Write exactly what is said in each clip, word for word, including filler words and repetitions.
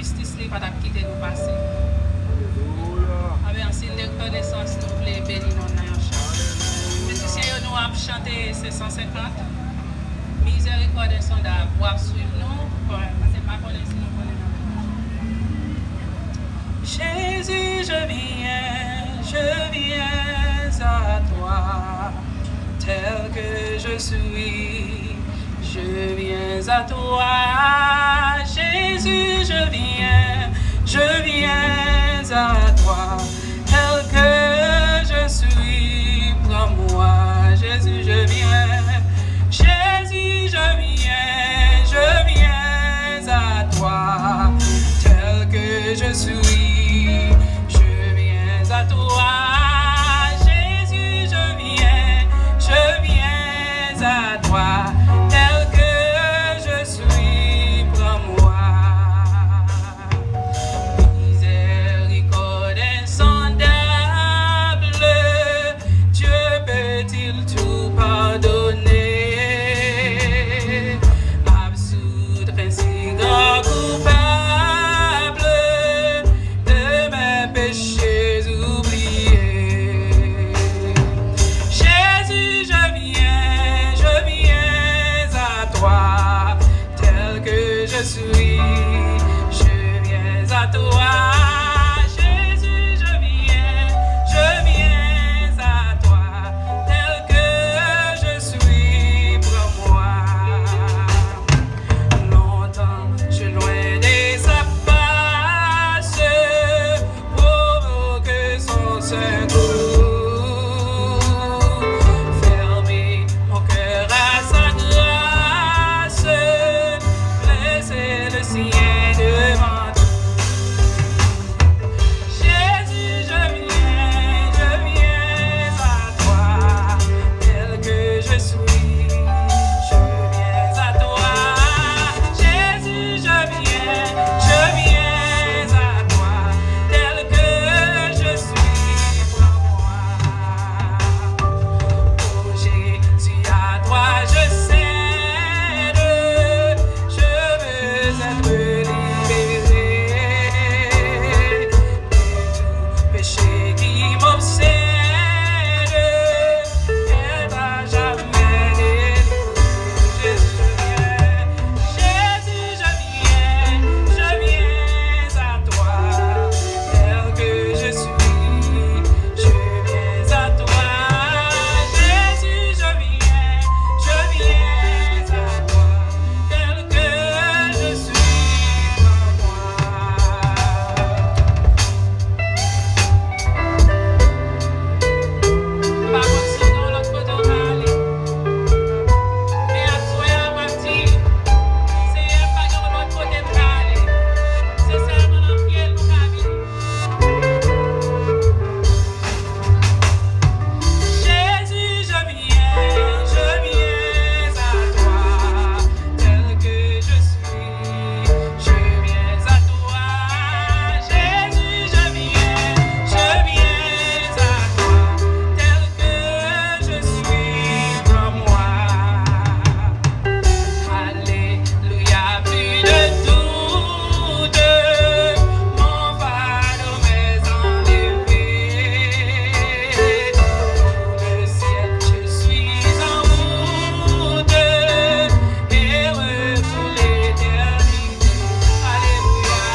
Jistis li pa t ap kite nou pase. Anben, an siy de rekonesans, nou vle beni non nan yon chan. Mizisyen yo, nou ap chante se san senkant. Miséricorde insondable, w ap swiv nou, bon, paske m pa konnen si nou konnen nan. Jésus, je viens, je viens à toi, tel que je suis, je viens à toi, Jésus, je viens, je viens à toi, tel que je suis, prends-moi, Jésus, je viens, Jésus, je viens, je viens à toi, tel que je suis, je viens à toi, Jésus, je viens, je viens à toi, tel que je suis, prends-moi. Miséricorde insondable, Dieu peut-il tout pardonner? Absoudre un si grand coupable de mes péchés oubliés. Jésus, je viens, je viens à toi, tel que je suis, je viens à toi. Jésus, je viens, je viens à toi, tel que je suis, prends-moi. Longtemps, je loin de sa face, provoque son secours. Fermer mon cœur à sa grâce, blesser le sien devant tout. Jésus, je viens, je viens à toi, tel que je suis, je viens à toi. Jésus, je viens, je viens à toi, tel que je suis, prends-moi. Oh Jésus, à toi je cède, je veux être libéré de tout péché qui m'obsède, être à jamais délivré. Jésus, je viens, Jésus, je viens, je viens à toi, tel que je suis, je viens à toi. Jésus, je viens, je viens à toi, tel que je suis, prends-moi. M pa konn si gen yon lòt kote w ka ale. Men aswè a, m ap di, Senyè, pa gen yon lòt kote m ka ale. Se sèlman nan pye l nou ka vini. Jésus, je viens, je viens à toi, tel que je suis. Je viens à toi, Jésus, je viens, je viens à toi, tel que je suis, prends-moi. Alléluia, plus de doute, mon fardeau m'est enlevé. Pour le ciel, je suis en route, heureux pour l'éternité. Alléluia,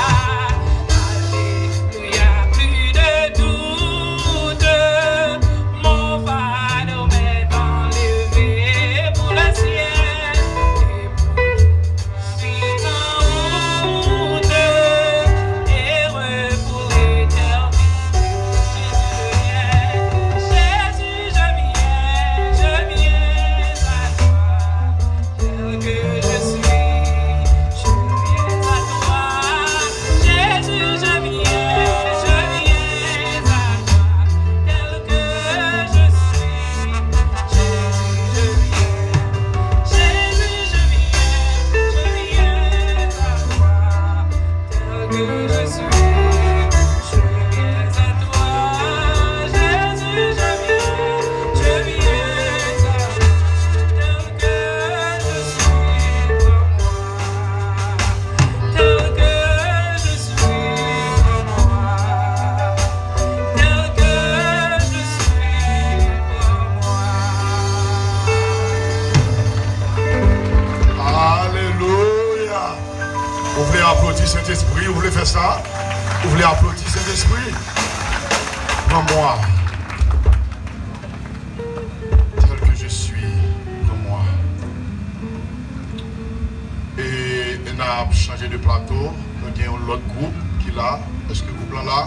alléluia, plus de doute, mon fardeau m'est enlevé pour le ciel. Et pour la vie en route, heureux pour l'éternité. Jésus, je viens, je viens, je viens à toi. Tel que je suis, je viens à toi. Jésus, je viens, je viens à toi. Tel que je suis, Jésus, je viens. Jésus, je viens, je viens à toi. Tel que je suis, je viens à toi. Jésus, je viens, je viens à toi. Tel que je suis, prends-moi. Tel que je Ou vle aplodi Sentespri? Ou vle fè sa? Ou vle aplodi Sentespri? Prends-moi tel que je suis. Prends-moi. E n ap chanje de plato. Nou gen yon lòt gwoup ki la. Èske gwoup lan la?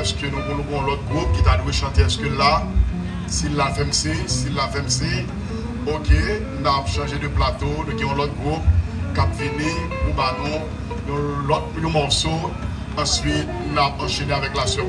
Èske nou, nou gen yon lòt gwoup ki ta dwe chante? Èske l la? Si l la, fè m siy. Si l la, fè m siy. Ok, n ap chanje de plato. Nou gen yon lòt gwoup k ap vini pou ba nou yon lòt, yon mòso. Answit, n ap anchene avèk la sè